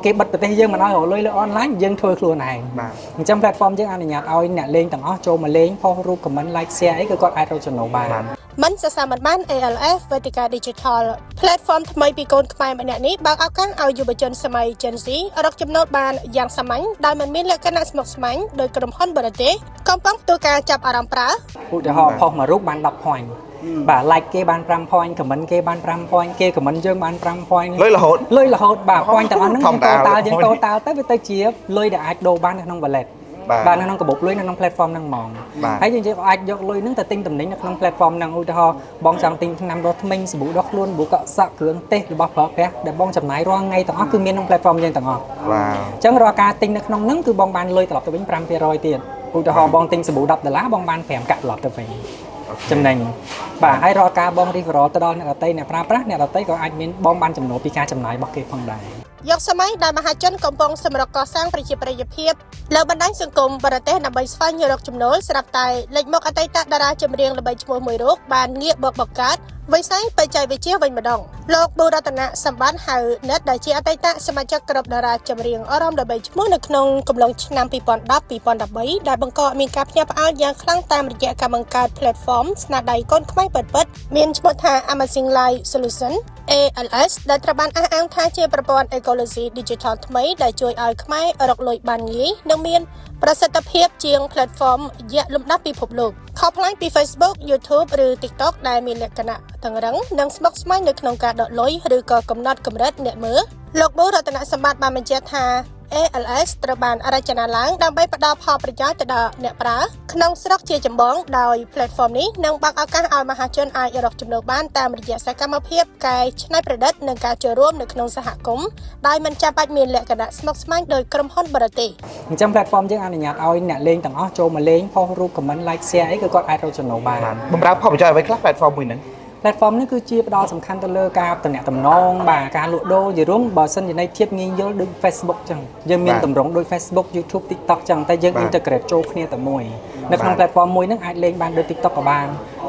គេបិទប្រទេសយើងមិនឲ្យរកលុយលើអនឡាញយើងធ្វើខ្លួនឯង។ បាទ អញ្ចឹង platform យើងអនុញ្ញាតឲ្យអ្នកលេងទាំងអស់ចូលមកលេងផុសរូប comment like share អីគឺគាត់អាចរកចំណូលបាន។ បាទ មិនសរសើរមិនបាន ALS វេទិកា Digital platform ថ្មីពីកូនខ្មែរម្នាក់នេះបើកឱកាសឲ្យយុវជនសម័យ Gen Z រកចំណូលបានយ៉ាងសាមញ្ញដោយមិនមានលក្ខណៈស្មុគស្មាញដោយក្រុមហ៊ុនបរទេសកំពុងទទួលការចាប់អារម្មណ៍ប្រើ ឧទាហរណ៍ផុសមួយរូបបាន10 point បាទ like គេបាន5 point comment គេបាន5 point គេ comment យើងបាន5 point លុយរហូត លុយរហូតបាទ point ទាំងអស់ហ្នឹង ធម្មតា យើង total យើង total ទៅវាទៅជាលុយដែលអាចដូរបាននៅក្នុង wallet បាទ បាទនៅក្នុងកាបូបលុយនៅក្នុង platform ហ្នឹងហ្មង បាទ ហើយយើងអាចយកលុយហ្នឹងទៅទិញទំនិញនៅក្នុង platform ហ្នឹងឧទាហរណ៍បងចង់ទិញថ្នាំដុសធ្មេញសាប៊ូដុសខ្លួនសាប៊ូកក់សក់គ្រឿងទេសរបស់ប្រើប្រាស់ដែលបងចំណាយរាល់ថ្ងៃទាំងអស់គឺមានក្នុង platform យើងទាំងអស់។ វ៉ាវ អញ្ចឹងរាល់ការទិញនៅក្នុងហ្នឹងគឺបងបានលុយត្រឡប់ទៅវិញ5%ទៀតឧទាហរណ៍បងទិញសាប៊ូ10ដុល្លារបងបាន5កាក់ត្រឡប់ទៅវិញចំណេញបាទហើយរាល់ការបង referral ទៅដល់អ្នកដទៃអ្នកប្រើប្រាស់អ្នកដទៃក៏អាចមានបងបានចំណូលពីការចំណាយរបស់គេផងដែរ។ យកសម័យដែលមហាជនកំពុងសម្រុកកសាងប្រជាប្រិយភាពលើបណ្ដាញសង្គមបរទេសដើម្បីស្វែងរកចំណូលស្រាប់តែលេចមុខអតីតតារាចម្រៀងល្បីឈ្មោះមួយរូបបានងាកមកបង្កើតវិស័យបច្ចេកវិទ្យាវិញម្ដងលោកប៊ូរតនៈសម្បត្តិហៅណិតដែលជាអតីតសមាជិកក្រុមតារាចម្រៀងអារម្មណ៍ល្បីឈ្មោះនៅក្នុងកំឡុងឆ្នាំ2010 2013ដែលបង្កឲ្យមានការភ្ញាក់ផ្អើលយ៉ាងខ្លាំងតាមរយៈការបង្កើត platform ស្នាដៃកូនខ្មែរពិតៗមានឈ្មោះថា Amazing Life Solution ALS ដែលត្រូវបានអះអាងថាជាប្រព័ន្ធអេកូឡូស៊ី Digital ថ្មីដែលជួយឲ្យខ្មែររកលុយបានងាយនិងមានប្រសិទ្ធភាពជាង platform យៈលំដាប់ពិភពលោកខុសប្លែកពី Facebook YouTube ឬ TikTok ដែលមានលក្ខណៈតឹងរឹងនិងស្មុគស្មាញនៅក្នុងការដកលុយឬក៏កំណត់កម្រិតអ្នកមើលលោកប៊ូរតនសម្បត្តិបានបញ្ជាក់ថា ALS ត្រូវបានរចនាឡើងដើម្បីផ្ដល់ផលប្រយោជន៍ទៅដល់អ្នកប្រើក្នុងស្រុកជាចម្បងដោយ platform នេះនឹងបើកឱកាសឲ្យមហាជនអាចរកចំណូលបានតាមរយៈសកម្មភាពកែច្នៃប្រឌិតនិងការចូលរួមនៅក្នុងសហគមន៍ដោយមិនចាំបាច់មានលក្ខណៈស្មុគស្មាញដោយក្រុមហ៊ុនបរទេស។ អញ្ចឹង platform យើងអនុញ្ញាតឲ្យអ្នកលេងទាំងអស់ចូលមកលេងផុសរូប comment like share អីគឺគាត់អាចរកចំណូលបាន។ បាទបំរើផលប្រយោជន៍អ្វីខ្លះ platform មួយហ្នឹង? Platform នេះគឺជាផ្ដល់សំខាន់ទៅលើការតំណតំណងបាទការលក់ដូរជារួមបើសិនជាន័យធៀបងាយយល់ដូច Facebook ចឹងយើងមាន បាទ តម្រងដូច Facebook YouTube TikTok ចឹងតែយើង បាទ integrate ចូលគ្នាតែមួយនៅក្នុង បាទ platform មួយហ្នឹងអាចលេងបានដូច TikTok ក៏បាន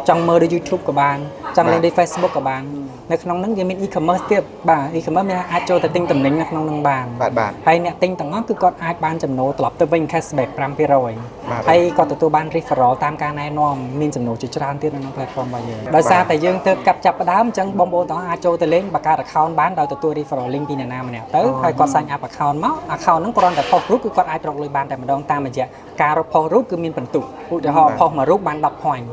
ចង់មើលដូច YouTube ក៏បានចង់លេង បាទ ដូច Facebook ក៏បាននៅក្នុងហ្នឹងយើងមាន e-commerce ទៀតបាទ e-commerce មានអាចចូលទៅទិញទំនិញនៅក្នុងហ្នឹងបាន បាទបាទ ហើយអ្នកទិញទាំងអស់គឺគាត់អាចបានចំណូលត្រឡប់ទៅវិញ cashback 5% បាទ ហើយគាត់ទទួលបាន referral តាមការណែនាំមានចំណូលជាច្រើនទៀតនៅក្នុង platform របស់យើងដោយសារតែយើងទើបកាប់ចាប់ផ្ដើមអញ្ចឹងបងប្អូនទាំងអស់អាចចូលទៅលេងបង្កើត account បានដោយទទួល referral link ពីអ្នកណាម្នាក់ទៅហើយគាត់ sign up account មក account ហ្នឹងគ្រាន់តែផុសរូបគឺគាត់អាចរកលុយបានតែម្ដងតាមរយៈការរកផុសរូបគឺមានពិន្ទុឧទាហរណ៍ផុសមួយរូបបាន10 point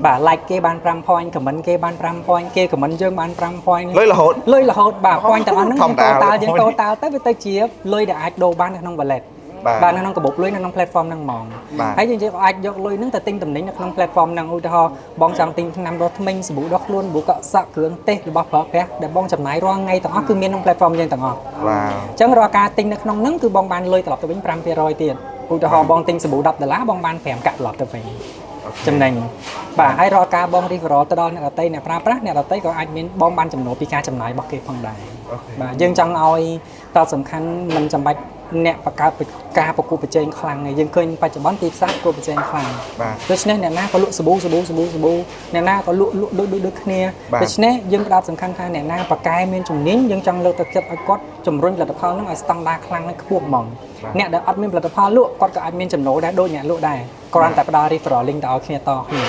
បាទ like គេបាន5 point comment គេបាន5 point គេ comment យើងបាន5 point លុយរហូត លុយរហូតបាទ point ទាំងអស់ហ្នឹង ធម្មតា យើង total យើង total ទៅវាទៅជាលុយដែលអាចដូរបាននៅក្នុង wallet បាទ បាទនៅក្នុងកាបូបលុយនៅក្នុង platform ហ្នឹងហ្មង បាទ ហើយយើងអាចយកលុយហ្នឹងទៅទិញទំនិញនៅក្នុង platform ហ្នឹងឧទាហរណ៍បងចង់ទិញថ្នាំដុសធ្មេញសាប៊ូដុសខ្លួនសាប៊ូកក់សក់គ្រឿងទេសរបស់ប្រើប្រាស់ដែលបងចំណាយរាល់ថ្ងៃទាំងអស់គឺមានក្នុង platform យើងទាំងអស់។ វ៉ាវ អញ្ចឹងរាល់ការទិញនៅក្នុងហ្នឹងគឺបងបានលុយត្រឡប់ទៅវិញ5%ទៀតឧទាហរណ៍បងទិញសាប៊ូ10ដុល្លារបងបាន5កាក់ត្រឡប់ទៅវិញចំណេញបាទហើយរាល់ការបង referral ទៅដល់អ្នកដទៃអ្នកប្រើប្រាស់អ្នកដទៃក៏អាចមានបងបានចំណូលពីការចំណាយរបស់គេផងដែរ okay បាទយើងចង់ឲ្យតសំខាន់មិនចាំបាច់អ្នកបង្កើតការប្រកួតប្រជែងខ្លាំងទេយើងឃើញបច្ចុប្បន្នទីផ្សារប្រកួតប្រជែងខ្លាំង បាទ ដូច្នេះអ្នកណាក៏លក់សាប៊ូសាប៊ូសាប៊ូសាប៊ូអ្នកណាក៏លក់លក់ដូចដូចដូចគ្នា បាទ ដូច្នេះយើងផ្ដោតសំខាន់ថាអ្នកណាប្រកែមានជំនាញយើងចង់លើកទឹកចិត្តឲ្យគាត់ជំរុញផលិតផលហ្នឹងឲ្យស្តង់ដារខ្លាំងនិងខ្ពស់ហ្មងអ្នកដែលអត់មានផលិតផលលក់គាត់ក៏អាចមានចំណូលដែរដូចអ្នកលក់ដែរគ្រាន់តែផ្ដល់ referral link ទៅឲ្យគ្នាតគ្នា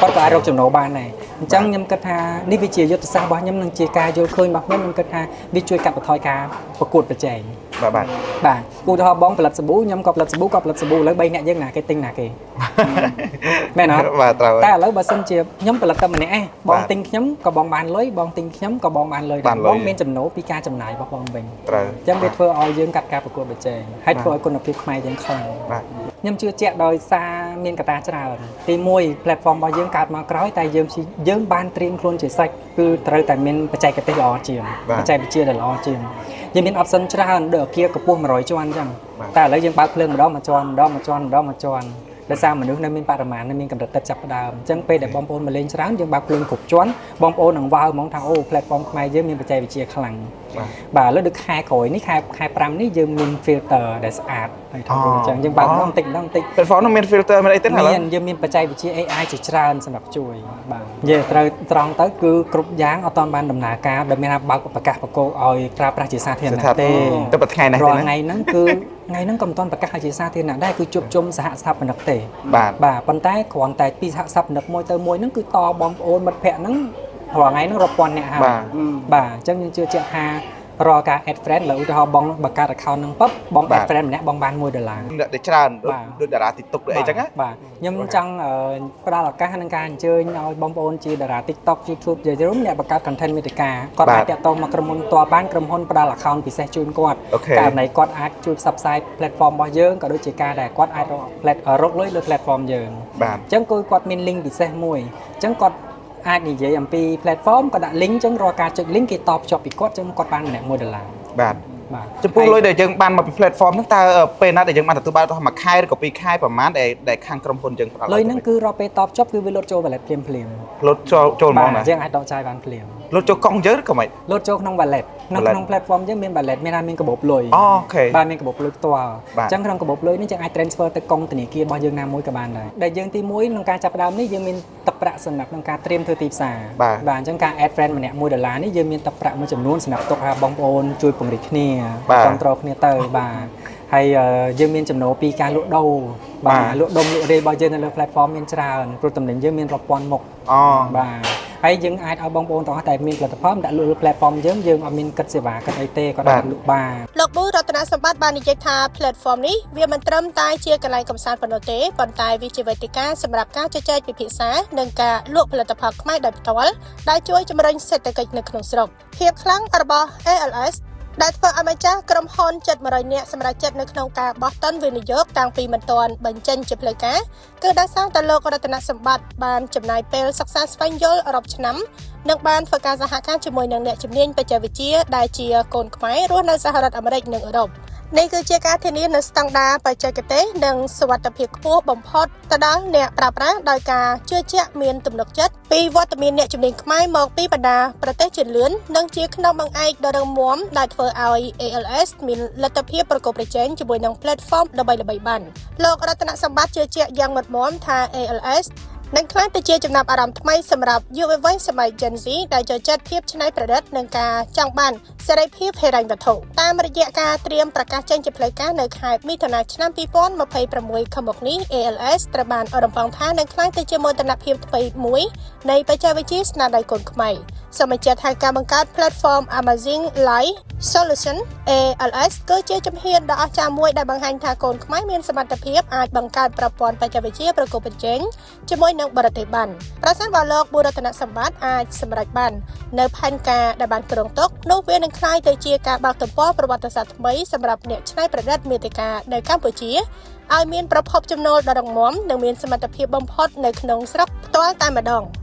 គាត់ក៏អាចរកចំណូលបានដែរអញ្ចឹងខ្ញុំគិតថានេះវាជាយុទ្ធសាស្ត្ររបស់ខ្ញុំនិងជាការយល់ឃើញរបស់ខ្ញុំខ្ញុំគិតថាវាជួយកាត់បន្ថយការប្រកួតប្រជែង បាទបាទ បាទឧទាហរណ៍បងផលិតសាប៊ូខ្ញុំក៏ផលិតសាប៊ូក៏ផលិតសាប៊ូឥឡូវ3អ្នកយើងណាគេទិញណាគេ មែនអត់? បាទត្រូវ តែឥឡូវបើសិនជាខ្ញុំផលិតតែម្នាក់ឯងបង បាទ ទិញខ្ញុំក៏បងបានលុយបងទិញខ្ញុំក៏បងបានលុយ បានលុយ ដែរបងមានចំណូលពីការចំណាយរបស់បងវិញ ត្រូវ អញ្ចឹងវាធ្វើឲ្យយើងកាត់ការប្រកួតប្រជែងហើយធ្វើឲ្យគុណភាពខ្មែរយើងខ្លាំង បាទ ខ្ញុំជឿជាក់ដោយសារមានកត្តាច្រើនទី1 platform របស់យើងកើតមកក្រោយតែយើងព្យាយើងបានត្រៀមខ្លួនជាស្រេចគឺត្រូវតែមានបច្ចេកទេសល្អជាង បាទ បច្ចេកវិទ្យាដែលល្អជាងយើងមាន option ច្រើនដូចអគារកម្ពស់100ជាន់អញ្ចឹង បាទ តែឥឡូវយើងបើកភ្លើងម្ដងមួយជាន់ម្ដងមួយជាន់ម្ដងមួយជាន់ដោយសារមនុស្សនៅមានបរិមាណនៅមានកម្រិតទឹកចាប់ផ្ដើមអញ្ចឹងពេលដែលបងប្អូនមកលេងច្រើនយើងបើកភ្លើងគ្រប់ជាន់បងប្អូននឹងវ៉ាវហ្មងថាអូ platform ខ្មែរយើងមានបច្ចេកវិទ្យាខ្លាំង បាទ បាទឥឡូវដូចខែក្រោយនេះខែខែ5នេះយើងមាន filter ដែលស្អាត ហើយថតរូបអញ្ចឹងយើងបើកម្ដងបន្តិចម្ដងបន្តិច platform នោះមាន filter មានអីទេឥឡូវ មានយើងមានបច្ចេកវិទ្យា AI ជាច្រើនសម្រាប់ជួយបាទនិយាយត្រូវត្រង់ទៅគឺគ្រប់យ៉ាងអត់ទាន់បានដំណើរការដែលមានថាបើកប្រកាសបកគោឲ្យប្រើប្រាស់ជាសាធារណៈទេ ទៅប្រថ្ងៃនេះ រាល់ ទេណា ថ្ងៃហ្នឹងគឺថ្ងៃហ្នឹងក៏មិនទាន់ប្រកាសឲ្យជាសាធារណៈដែរគឺជួបជុំសហស្ថាបនិកទេ បាទ បាទប៉ុន្តែគ្រាន់តែពីសហស្ថាបនិកមួយទៅមួយហ្នឹងគឺតបងប្អូនមិត្តភ័ក្តិហ្នឹងរាល់ថ្ងៃហ្នឹងរាប់ពាន់អ្នកហើយ បាទ បាទអញ្ចឹងយើងជឿជាក់ថារាល់ការ add friend លើឧទាហរណ៍បងបង្កើត account ហ្នឹងពឹបបង add friend ម្នាក់បងបាន1ដុល្លារ អ្នកដែលច្រើន បាទ ដូចតារា TikTok ដូចអីចឹងណា បាទខ្ញុំចង់ផ្ដល់ឱកាសក្នុងការអញ្ជើញឲ្យបងប្អូនជាតារា TikTok YouTube ជារួមអ្នកបង្កើត content មាតិកាគាត់ បាទ អាចតាក់ទងមកក្រុមហ៊ុនផ្ទាល់បានក្រុមហ៊ុនផ្ដល់ account ពិសេសជូនគាត់ OK ករណីគាត់អាចជួយផ្សព្វផ្សាយ platform របស់យើងក៏ដូចជាការដែលគាត់អាចរក រកលុយលើ platform យើង បាទ អញ្ចឹងគឺគាត់មាន link ពិសេសមួយអញ្ចឹងគាត់អាចនិយាយអំពី platform ក៏ដាក់ link អញ្ចឹងរាល់ការចុច link គេតបជាប់ពីគាត់អញ្ចឹងគាត់បានម្នាក់1ដុល្លារ បាទ បាទ ចំពោះលុយដែលយើងបានមកពី platform ហ្នឹងតើពេលណាដែលយើងបានទទួលបានទៅមួយខែឬក៏ពីរខែប្រហែលដែលដែលខាងក្រុមហ៊ុនយើងផ្ដល់ លុយហ្នឹងគឺរាល់ពេលតបជាប់គឺវាលោតចូល wallet ភ្លាមភ្លាម លុតចូលចូលហ្មងណា បាទយើងអាចដកចាយបានភ្លាម លុតចូលកង់យើងឬក៏មិន លោតចូលក្នុង wallet ក្នុង wallet ក្នុង platform យើងមាន wallet មានថាមានកាបូបលុយ អូ OK បាទមានកាបូបលុយផ្ទាល់ បាទ អញ្ចឹងក្នុងកាបូបលុយនេះយើងអាច transfer ទៅកុងធនាគាររបស់យើងណាមួយក៏បានដែរដែលយើងទីមួយក្នុងការចាប់ផ្ដើមនេះយើងមានទឹកប្រាក់សម្រាប់ក្នុងការត្រៀមធ្វើទីផ្សារ បាទ បាទអញ្ចឹងការ add friend ម្នាក់1ដុល្លារនេះយើងមានទឹកប្រាក់មួយចំនួនសម្រាប់ទុកថាបងប្អូនជួយពង្រីកគ្នា បាទ គ្រប់គ្រងគ្នាទៅបាទហើយយើងមានចំណូលពីការលក់ដូរ បា បាទ ទលក់ដុំលក់រាយរបស់យើងនៅលើ platform មានច្រើនព្រោះតំណែងយើងមានរាប់ពាន់មុខ អូ បាទហើយយើងអាចឲ្យបងប្អូនទាំងអស់តែមានផលិតផលដាក់លក់លើ platform យើងយើងអត់មានគិតសេវាគិតអីទេគាត់អាចលក់បាន លោកប៊ូរតនសម្បត្តិបាននិយាយថា platform នេះវាមិនត្រឹមតែជាកន្លែងកម្សាន្តប៉ុណ្ណោះទេប៉ុន្តែវាជាវេទិកាសម្រាប់ការជជែកពិភាក្សានិងការលក់ផលិតផលខ្មែរដោយផ្ទាល់ដែលជួយជំរុញសេដ្ឋកិច្ចនៅក្នុងស្រុកភាពខ្លាំងរបស់ ALS ដែលធ្វើឲ្យម្ចាស់ក្រុមហ៊ុនជិត100នាក់សម្រេចចិត្តនៅក្នុងការបោះទុនវិនិយោគតាំងពីមិនទាន់បញ្ចេញជាផ្លូវការគឺដោយសារតែលោករតនសម្បត្តិបានចំណាយពេលសិក្សាស្វែងយល់រាប់ឆ្នាំនិងបានធ្វើការសហការជាមួយនឹងអ្នកជំនាញបច្ចេកវិទ្យាដែលជាកូនខ្មែររស់នៅសហរដ្ឋអាមេរិកនិងអឺរ៉ុបនេះគឺជាការធានានូវស្តង់ដារបច្ចេកទេសនិងសុវត្ថិភាពខ្ពស់បំផុតទៅដល់អ្នកប្រើប្រាស់ដោយការជឿជាក់មានទំនុកចិត្តពីវត្តមានអ្នកជំនាញខ្មែរមកពីបណ្ដាប្រទេសជឿនលឿននិងជាខ្នងបង្អែកដ៏រឹងមាំដែលធ្វើឲ្យ ALS មានលទ្ធភាពប្រកួតប្រជែងជាមួយនឹង platform ល្បីៗបានលោករតនសម្បត្តិជឿជាក់យ៉ាងមុតមមថា ALS នឹងក្លាយទៅជាចំណាប់អារម្មណ៍ថ្មីសម្រាប់យុវវ័យសម័យ Gen Z ដែលចូលចិត្តភាពច្នៃប្រឌិតនិងការចង់បានសេរីភាពហិរញ្ញវត្ថុតាមរយៈការត្រៀមប្រកាសចេញជាផ្លូវការនៅខែមិថុនាឆ្នាំ2026ខាងមុខនេះ ALS ត្រូវបានរំពឹងថានឹងក្លាយទៅជាមោទនភាពថ្មីមួយនៃបច្ចេកវិទ្យាស្នាដៃកូនខ្មែរសូមបញ្ជាក់ថាការបង្កើត platform Amazing Life Solution ALS គឺជាជំហានដ៏អស្ចារ្យមួយដែលបង្ហាញថាកូនខ្មែរមានសមត្ថភាពអាចបង្កើតប្រព័ន្ធបច្ចេកវិទ្យាប្រកួតប្រជែងជាមួយនឹងបរទេសបានប្រសិនបើលោកបុរតនសម្បត្តិអាចសម្រេចបាននៅផែនការដែលបានគ្រោងទុកនោះវានឹងក្លាយទៅជាការបើកទំព័រប្រវត្តិសាស្ត្រថ្មីសម្រាប់អ្នកច្នៃប្រឌិតមាតិកានៅកម្ពុជាឲ្យមានប្រភពចំណូលដ៏រឹងមាំនិងមានសមត្ថភាពបំផុតនៅក្នុងស្រុកផ្ទាល់តែម្ដង។